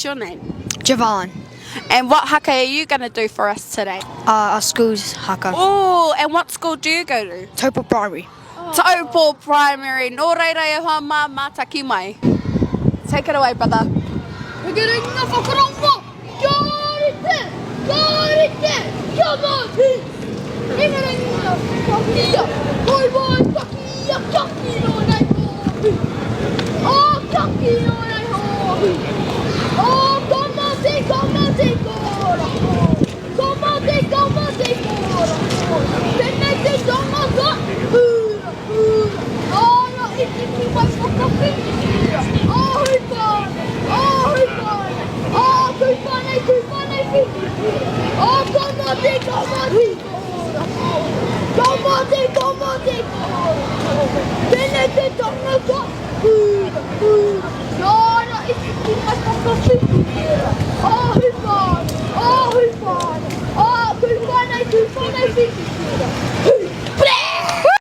What's your name? Javon. And what haka are you going to do for us today? Uh, our school's haka. Oh, and what school do you go to? Taupo Primary. Taupo Primary. Nō reira e hoa mā, mātaki mai. Take it away, brother. Whakaringa whakarongo, kia rite, kia rite, kia mahi. Ringaringa whakakia, koi wai whakia, kia kino nei hōhi. Ā, kia kino nei hōhi. Ā, ka mate, ka mate, ka ora. Ka mate, ka mate, ka ora. Tēnei te tangata, hura, hura. Nāna i tiki mai whakawhitia. Ā, hui whānau, ā, hui whānau. Ā, tūwhānau, tūwhānau, whititia. Ā, ka mate, ka mate, ka ora. Ka mate, ka mate, ka ora. Tēnei te tangata, hura, hura. Nāna i tiki mai whakawhitia. Ā, hui whānau, ā, hui whānau. Ā, tūwhānau, tūwhānau, whititia.